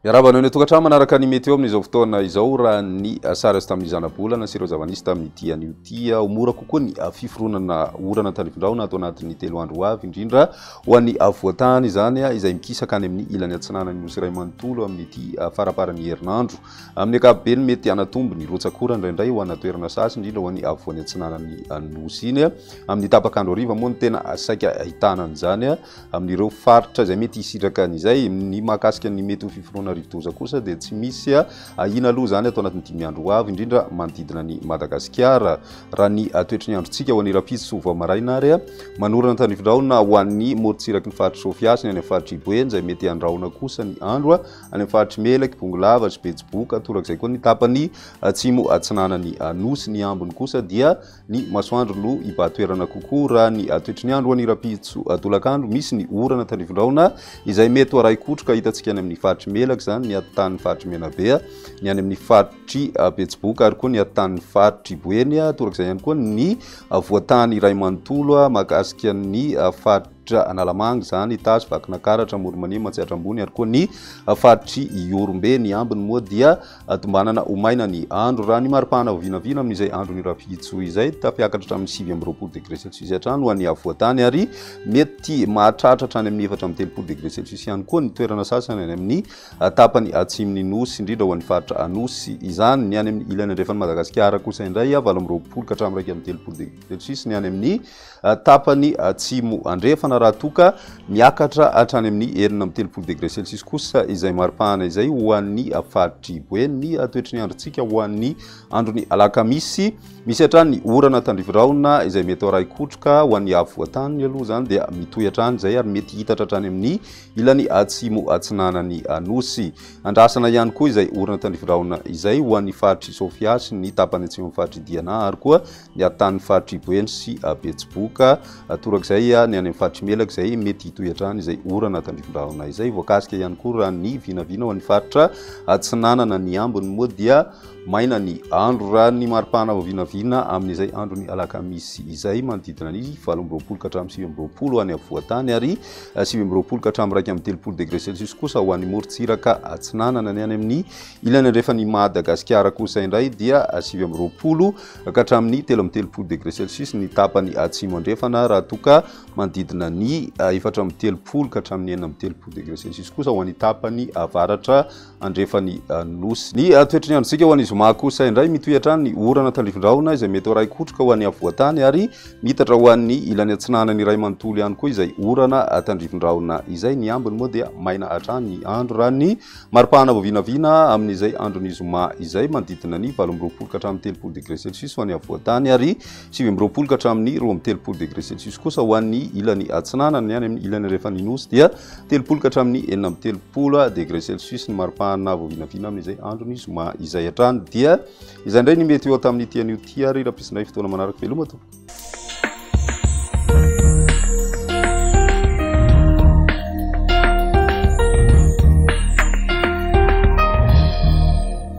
Miarahaba anao any an-tokantrano manaraka ny météo amin'izao fotoana izao raha ny sary azo tamin'ny zanabolana sy ireo zava-nisy tamin'ity anio ity. Ho mora kokoa ny fiforonana orana tandrifindrahona ato anatin'ny telo andro ho avy, indrindra ho an'ny afovoan-tany izany izay mikisaka any amin'ny ilany atsinanan'ny nosy iray manontolo amin'ity faramparan'ny herinandro. Amin'ny ankapobeny mety hanatombo ny rotsak'orana indraindray ho ana toerana sasany, indrindra ho an'ny afovoany atsinanan'ny nosy iny. Amin'ny tapak'andro hariva moa no tena saika ahitana an'izany amin'ireo faritra izay mety hisitraka an'izay. Ny mahakasika ny mety ho fiforonana rivodoza kosa dia tsy misy ahiana aloha izany ato anatin'ny dimy andro ho avy, indrindra manodidina an'i Madagasikara. Raha ny toetry ny androntsika ho an'ny rahampitso vao maraina ary manorana tandrifindrahona ho an'ny morontsiraky ny faritr'i Sofia sy ny any amin'ny faritr'i Boeny izay mety handrahona kosa ny andro any amin'ny faritr'i Melaky, Bongolava sy Betsiboka, torak'izay koa ny tapany atsimo atsinanan'ny Nosy. Ny ambiny kosa dia ny masoandro no hibahan-toerana kokoa raha ny toetry ny andro ho an'ny rahampitso tolakandro. Misy ny orana tandrifindrahona izay mety ho arahi-kotroka hitantsika any amin'ny faritr'i Melaky izany, ny atitan'ny faritr'i Menabe, ny any amin'ny faritr'i Betsiboka ary koa ny atitan'ny faritr'i Boeny, torak'izay ihany koa ny voatany iray manontolo mahakasika ny faritra Analamanga izany, Itasy, Vakinakaratra, Amoron'i-Mania, Matsiatra Ambony ary koa ny faritr'i Ihorombe. Ny ambiny moa dia tombanana ho maina ny andro. Raha ny maripana vinavina amin'izay andron'ny rahampitso izay, tafiakatra hatramin'ny 29 degré celsius hatrany ho an'ny afovoan-tany ary mety mahatratra hatrany amin'ny 34 degré celsius ihany koa ny toerana sasany any amin'ny tapany atsimon'ny Nosy, indrindra ho an'ny faritra Anosy izany. Ny any amin'ny ilany andrefan'i Madagasikara kosa indray, 28 ka hatramin'ny 31 degré celsius ny any amin'ny tapany atsimo andrefana, raha toa ka miakatra hatrany amin'ny 36 degré celsius kosa izay maripana izay ho an'ny faritr'i Boeny. Ny toetry ny androntsika ho an'ny andron'ny alakamisy, misy hatrany ny orana tandrifindrahona izay mety ho arahi-kotroka ho an'ny afovoan-tany aloha izany dia mitohy hatrany izay ary mety hitatra hatrany amin'ny ilany atsimo atsinanan'ny Nosy. Andrasana ihany koa izay orana tandrifindrahona izay ho an'ny faritr'i Sofia sy ny tapany atsimon'ny faritr'i Diana ary koa ny atanin'ny faritr'i Boeny sy Betsiboka. Torak'izay ny any amin'ny faritr'i Melaky izay mety hitohy hatrany izay orana tandrifindrahona izay. Voakasika ihany koa raha ny vinavina ho an'ny faritra atsinanana. Ny ambiny moa dia maina ny andro raha ny maripana vao vinavina amin'izay andron'ny alakamisy izay, manodidina ny 28 ka hatramin'ny 29 any afovoan-tany ary 29 ka hatramin'ny 31 degré celsius kosa ho an'ny morontsiraka atsinanana. Ny any amin'ny ilany andrefan'i Madagasikara kosa indray dia 29 ka hatramin'ny 33 degré celsius ny tapany atsimo andrefana, raha toa ka manodidina ny 34 ka hatramin'ny 36 degré celsius kosa ho an'ny tapany avaratra andrefan'ny Nosy. Ny toetry ny androntsika ho an'ny zoma kosa indray, mitohy hatrany ny orana tandrifindrahona izay mety ho arahi-kotroka ho an'ny afovoan-tany ary miitatra ho an'ny ilany atsinanana iray manontolo ihany koa izay orana tandrifindrahona izay. Ny ambiny moa dia maina hatrany ny andro raha ny maripana vao vinavina amin'izay andron'ny zoma izay, manodidina ny 28 ka hatramin'ny 30 degré celsius ho an'ny afovoan-tany ary 29 ka hatramin'ny 32 degré celsius kosa ho an'ny ilany atsinanana. Ny any amin'ny ilany andrefan'ny Nosy dia 30 ka hatramin'ny 36 degré celsius ny maripana vao vinavina amin'izay andron'ny zoma izay hatrany. Dia izay indray ny mety eo tamin'ity anio ity ary raha-pisy indray fotoana manaraka. Veloma tompoko.